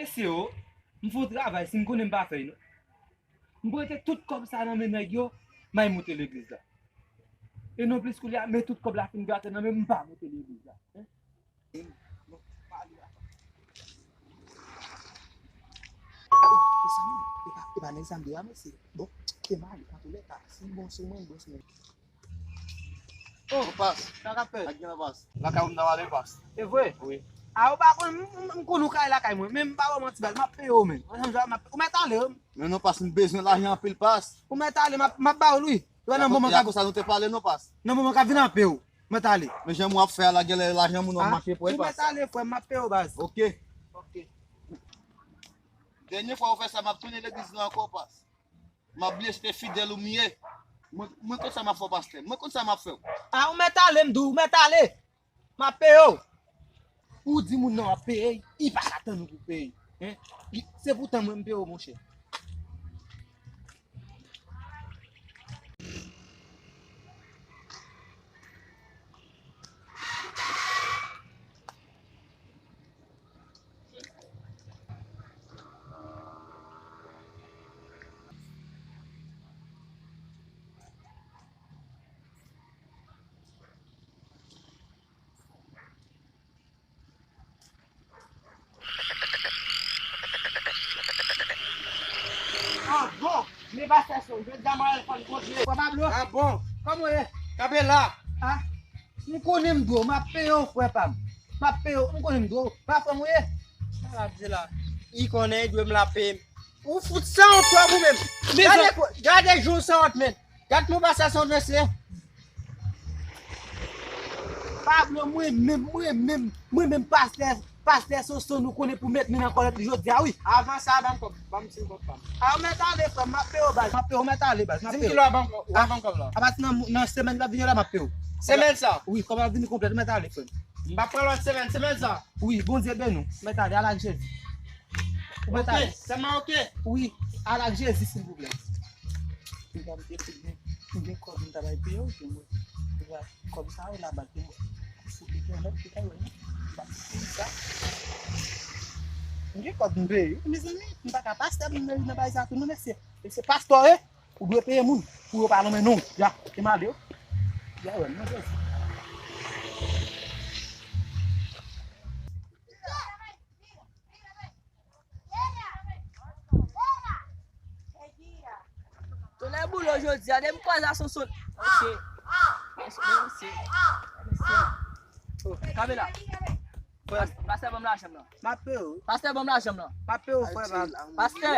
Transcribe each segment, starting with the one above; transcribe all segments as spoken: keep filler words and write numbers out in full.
Se yo, m fè yon travay, si m konnen m pa fè l non. M prete tout kòb sa nan men nèg yo, m al moute legliz la. E non plis koulye a, men tout kòb la fin grate nan men m, m pa moute legliz la. Hein? Bon, mezanmi, e pa, e pa nèg sa m te ranmase. Bon, te mal, antoulèka, si l bon sou mwen, l bon sou mwen. Oh, pas. Sa k ap fèt? Ak gen pas. Lakay ou m ta pale pas. E vre? Wi. A, ou pa konn, m, m, m konn ou kay lakay mwen, men m pa wè w manti baz, m ap peye w, men. Ou mèt ale, wi. Men non, pas, m bezwen lajan anpil, pas. Ou mèt ale, m ap, m ap ba w l, wi. Wè nan moman k ap, sa nou te pale, non, pas. Nan moman k ap vin ap peye w, mèt ale. Men jan mwen ap fè a la, genlè lajan moun ap mache pou e pas. Ou mèt ale, frè m, m ap peye w, baz. Ok. Ok. Dènye fwa ou fè sa, m ap tounen legliz la ankò, pas. M ap bliye si te fidèl ou m ye. Mwen, mwen konn sa m ap fè w, pastè. Mwen konn sa m ap fè w. A, ou mèt ale, m di w, ou mèt ale. M ap peye w. Ou di moun nan w ap peye, li pa ka tann ou pou peye. Hein? Li, se pou tan mwen m peye w, monchè. Ah bon, men pastè Sou, jodi a mwen al fann kontre. Frè Pablo. Ah bon, kòman w ye? Kanpe la. Ah, m konnen m dwe w, m ap peye w, frè pa m. M ap peye w, m konnen m dwe w. Pa frè m ou ye? Sa l ap di la? Li konnen li dwe m, l ap peye m. Ou fout sanwont twòp ou menm. Gade, gade jan w sanwont, men. Gad kòman pastè Sou vle se. Pablo, mwen menm, mwen menm, mwen menm pastè, pastè Sonson nou konnen pou met men nan kòlèt li jodi a, wi. Avan sa, ban m kòb, ban m ti kòb pa m. A, ou mèt ale, frè m, m ap peye w, baz. M ap peye w, ou mèt ale, baz, m ap peye w. Di m kilè w a ban m kòb, w a ban m kòb la. Apati nan, nan semèn k ap vini la, m ap peye w. Semèn sa? Wi, kòb la ap vini konplèt, ou mèt ale, frè m. M p ap pran lòt semèn, semèn sa? Wi, Bondye beni w. Mèt ale, al ak Jezi. Ou mèt ale. Ok, sèlman ok. Wi, al ak Jezi, silvouplè. M ta mete pou gen, pou gen kòb m ta bay peye w, ke mwen, kòb sa yo la, bat gen fou ki gen lòt ki ta wè, non? Bat pou sa. M gen kòb m peye, mezanmi, m pa ka pastè, m nan bagay sa tou, non, mesye. E se pastè, e, ou dwe peye moun, pou yo pa lonmen non w. Ya, te male, yo. Ya, wè, non, Jezi. Tonnè boule jodi a, depi m kwaze a Sonson. Mesye. Mesye, mesye. Mesye. Oh, kanpe la. Pas-, pastè, ban m lajan m lan. M ap peye w. Pastè, ban m lajan m lan. M ap peye w, frè pa m. Pastè,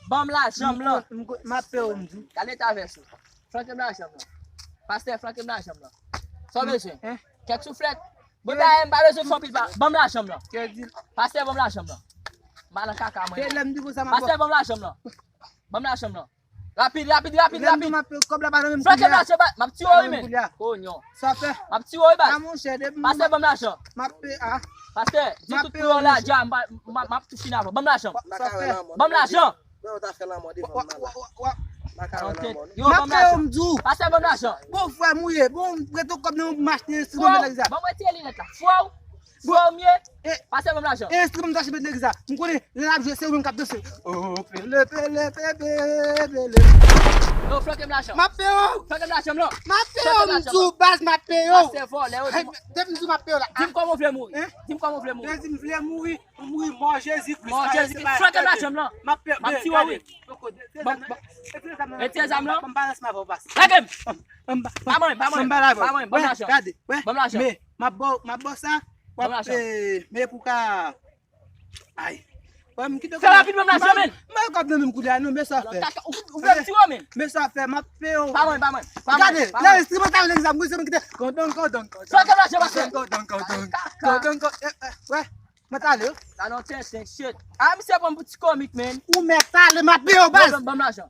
ban m lajan m lan. M, m, m ap peye w, m di. Gade leta vès ou. Flanke m lajan m lan. Pastè, flanke m lajan m lan. Sa w bezwen? Hein? Kèk souflèt? Bon, dayè, m pa bezwen fè anpil pa. Ban m lajan m lan. Pastè, ban m lajan m lan. M pa nan kaka, mwen. Pastè, ban m lajan m lan. Ban m lajan m lan. Rapid, rapid, rapid, rapid. Flanke m lajan, baz. M ap tiye w, wi, men. Konyon. Sa fè? M ap tiye w, wi, baz. Pastè, ban m lajan. M ap peye, ah. Pastè, di tout pou yo la, dja, m pa, m ap, m ap tou fini avè w. Ban m lajan. Sa fè? Ban m lajan. Mwen, yo ta fè lanmò devan m nan la. Yo, ban m lajan. Pastè, ban m lajan. Bon, frè m ou ye. Bon, prete kòb nan, m achte enstriman legliz la. Ban m retire linèt la. Frè w, frè w m ye. Pastè, ban m lajan. Enstriman m ta achte legliz la. M konnen, lè n ap jwe, se ou menm k ap danse. Oh, pele, pele, pele, pele. Yo, flanke m lajan. M ap peye w. Flanke m lajan m lan. M ap peye w, m di w, baz, m ap peye w. Pastè vòlè, yo, di m. Depi m di w m ap peye w la. Di m kòman w vle mouri. Hein? Di m kòman w vle mouri. Jezi, m vle mouri. Mò Jezi Kris. Mò Jezi Kris. Flanke m lajan m lan. M ap tiye w, wi. Retire zam lan. Ban m balans m avè w, pas. Lage m. Pa mwen, pa mwen. Pa mwen, ban m lajan. Gade, wè. Ban m lajan. Men, m ap ba w, m ap ba w sa. Ban m lajan. Men pou ka. Ay. Wè, m kite w. Fè rapid, ban m lajan, men. M ba w kòb nan men m koulye a, non, men sa fè. Ou vle m tiye w, men. Men sa fè, m ap peye w. Pa mwen, pa mwen. Gade, lè enstriman sa yo legliz la, m bezwen kite. Kondon, kondon, kondon. Flanke m lajan, pastè. Kondon, kondon, kondon, kondon, eh, eh, wè. Mwen t ale, wi. Talon tenten, shit. A, misye pran m pou ti komik, man. Ou mèt ale, m ap peye w, baz. Ban m lajan.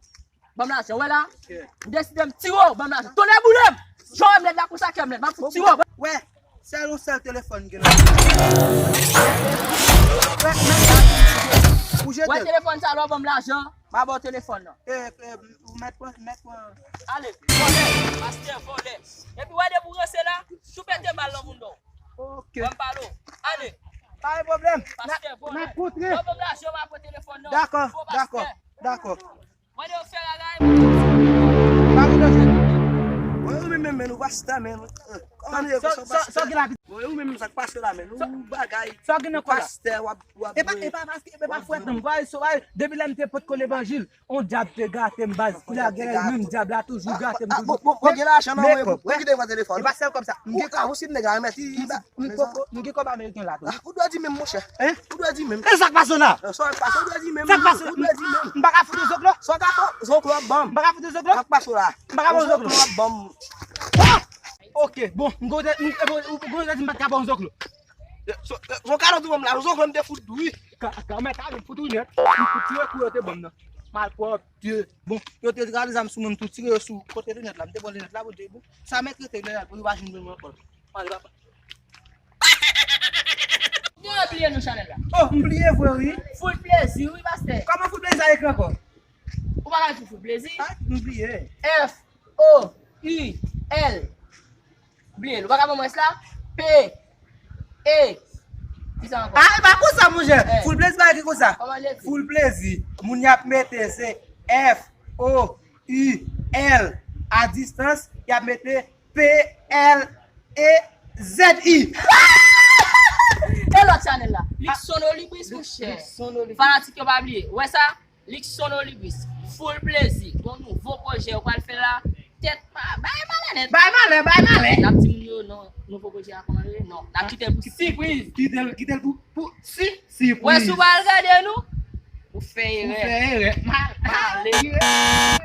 Ban m lajan, wè la. M deside m tiye w, ban m lajan. Tonnè boule m. Jan w wè m lèd la, konsa kè m lèd. M ap fout tiye w. Wè, sèl yon sèl telefòn gen nan. Wè, mèt sa. Ou jete. Wè telefòn sa, lè w ban m lajan, m a ba w telefòn nan. E, e, ou mèt pran, mèt pran. Ale, vòlè, pastè vòlè. Epi wè depi w ranse la, tou pete bal nan moun nan. Ok. Ban m pale w. Ale. Pa gen pwoblèm. N ap kontre. Dakò, dakò, dakò. Pa gen danje. Mwen, ou menm, menm, menm, ou pastè, menm. Kòman nou ye konsa, pastè? Mwen, ou menm, sa k pase la, menm. Ou bagay. Sa gen nan kò la? Pastè, w ap, w ap. E pa, e pa paske, e pa fwèt, non. Vwayè, so, vwayè, depi lè m te potko levanjil, on dyab te gate m, baz. Koulye a, gen menm dyab la toujou gate m, toujou. Bon, bon, bon, gen lajan nan men, ou kite pran telefòn. E pa sèl kòb sa. M gen kòb. Ou si nèg la remèt, li, li ba. M gen kòb ameriken la tou. Ou dwe di menm, monchè. Hein? Ou dwe di menm. E sa k pase w la? Sa k pase w la? Ou dwe di menm. Sa k pase w la? Ou dwe di menm. M pa ka fout ou zoklo? Sa w ka fè zoklo ap ban m. M pa ka fout ou zoklo? Sa k pase w la? M pa ka fout ou zoklo? Zoklo ap ban m. Ok, bon, m gon te, m gon te di m pa t ka ban w zoklo. Zoklo tou ban m la, zoklo m te fout wi. Ka, ka, mèt a vin fout ou nèt. M fout tire kou yo te ban m nan. Malpwòpte. Bon, yo te gade zam sou mwen, m tou tire yo sou kote linèt la. M te pran linèt la pou te bon. Sa mèt rete linèt la pou yo pa jwenn mwen ankò. Mande papa. Ou bliye non chanèl la. Oh, m bliye vre wi. Foul plezi wi, pastè. Kòman foul plezi a ekri ankò? Ou pa ka ekri foul plezi? Ah, m bliye. F O U L. Bliye l. Ou pa ka ban mwen S la? P E. Kisa ankò? Ah, e pa konsa, monchè. Eh. Foul plezi pa ekri konsa. Kòman l ekri? Foul plezi. Moun y ap mete se F O U L. A distans, y ap mete P L E Z I. E lòt chanèl la? Luxon Olibris, monchè. Luxon Olibris. Fanatik yo pa bliye. Ou wè sa? Luxon Olibris. Foul plezi. Gon nouvo pwojè ou pral fè la. Tèt ma-, bay malè nèt. Bay malè, bay malè. N ap di moun yo non, nouvo pwojè a kòman l ye? Non. N ap kite l pou sipriz. Kite l, kite l pou, pou si, sipriz. Wè si w pral gade nou, ou fè erè. Ou fè erè. Mal, mal.